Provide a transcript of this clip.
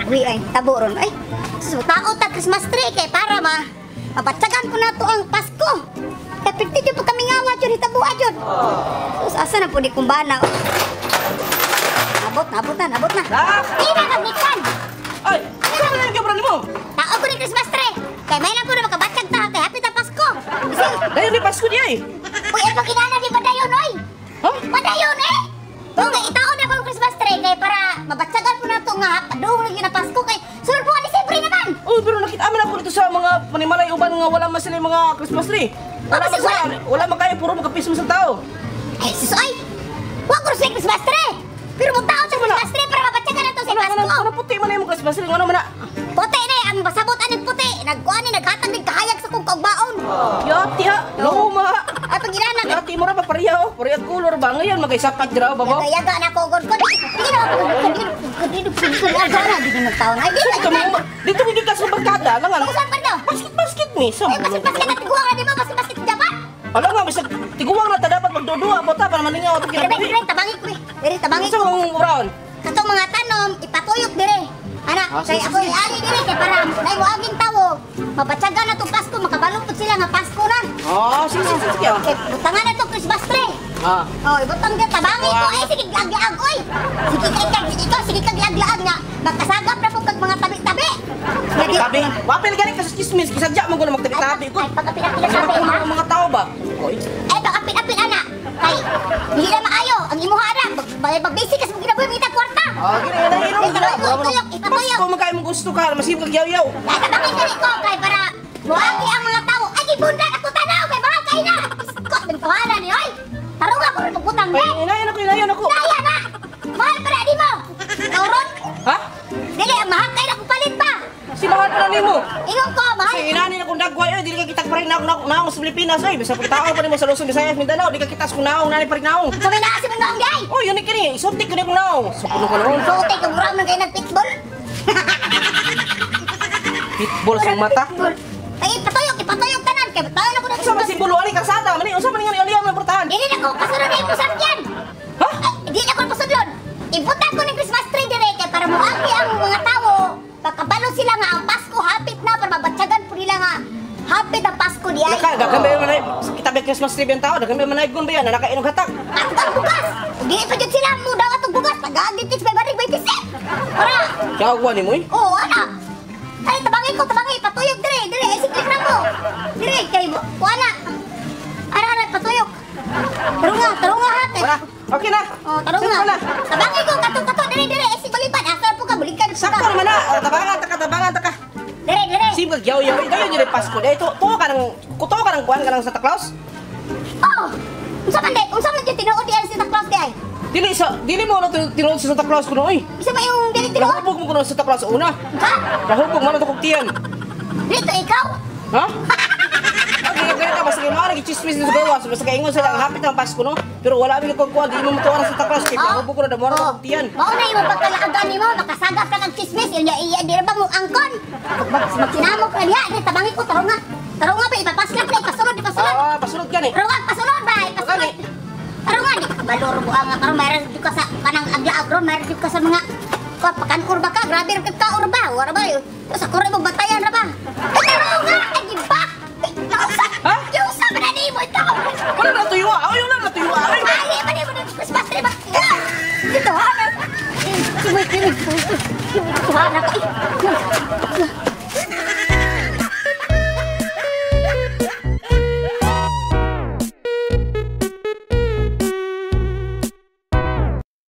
Kinabuhi ay tabo ron ay. So, tao ta Christmas tree kay para ma mapatsagan po nato ang Pasko. Kay pwede jud po kami ngawa jud hitabuha jud. Sus, asa na po ni kumbana. Nabot, nabot na, nabot na. Ah! Di na kagnikan. Ay, saan na yung nimo? Tao ko ni Christmas tree. Kay may lang po na makabatsyag ta kay happy ta Pasko. Bisig, Dayon ni Pasko niya eh. uy, ang pag-inana di padayon oy. Ha? Padayon eh. Okay, itaon na ko ang Christmas tree kay para mabatsagan po nato nga padung lagi na Pasko kay sunod po ang Disyembre naman. Oh, pero nakita man ako dito sa mga panimalay uban nga wala man sila yung mga Christmas tree. Wala man sila, wala man kayo puro makapismo sa tao. Ay, sus ay! Wa ko sa Christmas tree! Pero mo taon sa Christmas tree para mabatsagan na to sa Ano, Pasko. ano puti man yung Christmas tree? Ano man na? Puti na eh, ang pasabot aning puti. Nagkuan ni naghatag ning kahayag sa kong kaugbaon. Yati ha, luma. At pag inana, Yati mo ra ba pareha oh, pareha color ba ngayon magaysakit dira babaw. Yaga na ko gud ko. Di na ako gud ko. Di na ko na di na taon. Ay di Dito na. mo dito gid ka sa barkada lang ano. Saan pa daw? Basket basket ni sa. Ay basket basket at tiguang na di mo basket basket Japan. Alam nga bisag tiguang na ta dapat magdudua mo ta para malingaw atong Dire kinabuhi. dire tabangi ko eh. Dire tabangi Sa ko. mong brown. Katong mga tanom ipatuyok dire. Ana, Ah, kay sige, ako sige. iali dire kay para nay mo aging tawo. Mapatsagan na tong Pasko, makabalo pud sila nga Pasko na. Oh, sige sige sige. Ah. Kay butangan na tong Christmas tree. Ah. Oh, ibutang ka tabangi ko ay sige laag-laag oy. Sige kay kag ikaw sige kag laag-laag nga makasagap na po kag mga tabi-tabi. Tabi-tabi. Wapil gani ka sa chismis, kisadya mo ko na magtabi-tabi ko. Ay, pag-apil-apil Sa sabi ha. mga tao ba? Oy. Ay pag-apil-apil ana. Kay dili na maayo ang imuha ana. Pag basic kasi mo ginabuhi mo kwarta. Ah, gini na ino Ay, Ituyok, ituyok. Pasko man kayo mo gusto ka, masig kag yaw-yaw. Ay tabangi kani ko kay para moagi ang mga tao. Ay gibundan ako tanaw kay mahal kay na. Skot ng tuhanan ni oy. Tarunga ko rin pagbutang Ay, be. inayon ako, inayon ako. Kaya na. Mahal para di mo. Tauron. Ha? Dili ang mahal kay na kung palit pa. Si mahal pa na nimo. Ingon ko, mahal. Kasi inani na kung dagway oy, dili ka kitag pa rin naong naong sa Pilipinas oy. Bisa pagtao pa nimo sa Luzon, Visayas, Mindanao, di ka kitas kung naong nani pa rin naong. So may naa si mong naong day. Oy, yun ni kini, isulti ko ni kung naong. Sukuno ko noon. So utay kung murag man kayo ng pitbull. Pitbull sa mata. Ay ipatuyok, ipatuyok tanan kay tayo na ko na. Unsa man simbolo ani kalsada, man ni unsa man nga ni aliyam ng portahan? Dili na ko kasunod na imong sakyan. Ha? Ay, dili na ko pasudlon. Ibutang ko ng Christmas tree dire kay para moagi ang mga tawo. Pagkabalo sila nga ang Pasko hapit na para mabatsagan po nila nga hapit ang Pasko di ay. Naka, daghan ba man kita ba Christmas tree ba tao, daghan ba man ba yan, nakainom hatak. At ang bugas. Dili pa jud sila mo daw atong bugas pag-agi tis may barig may tisip. Para Yawa ni mo eh. Oo, ana. Ay, tabangin ko, tabangin. Patuyok dire, dire. Ay, sige na mo. Dire, kay mo. Kuha na. Ara, ara, patuyok. Tarunga, tarunga ha. Kay. Wala. Okay na. Oh, tarunga. Sakto na. Tabangin ko, kato, kato. Dire, dire. Ay, sige, balipan. Asa po ka, bulikan. Sakto naman na. Oh, tabangan taka, tabangan taka. Dire, dire. Sim kag yaw yaw dayon yun Pasko. Day to to ka nang kuto ka nang kuan ka nang Santa Claus. Oh, unsa man, day? Unsa man yung tinuod di ay Santa Claus di ay? Dili sa dili mo na tinuod sa Santa Claus kuno oy. Isa ba yung dili tinuod? Nahubog mo kuno sa Santa Claus una. Ha? Nahubog man to kog tiyan. Dito, ikaw? Ha? Okay, kaya ka basta kay mga nagchismis sa gawas, basta kay ingon sila ang hapit ang Pasko no. Pero wala mi kog kuan, di mo mutuan sa Santa Claus kay nahubog ko na damo na kog tiyan. Mao na imong pagkalaagan nimo, makasagap ka kag chismis, yun iya di ra ba mong angkon? Magsinamok na diha, dire tabangi ko tarunga. Tarunga ba ipapaslak na ipasulod, ipasulod. Ah, pasunod gani. Tarunga, pasulod ba ipasulod. Tarunga di ka balor mo ang karon mayroon jud ka sa kanang aglaag ron, mayroon jud ka sa mga ko pakanur ba ka, grabe ra ka urba, wala ba? Sa kore mo batayan ra ba? Ay, tarunga, ay gibak. Ay, Nausa. Ha? Nausa ba na nimo ikaw? Wala na tuywa. Ay, wala na tuywa. Ay. Ay, ba nimo ng Christmas tree ba? Dito ha. Dito ha na.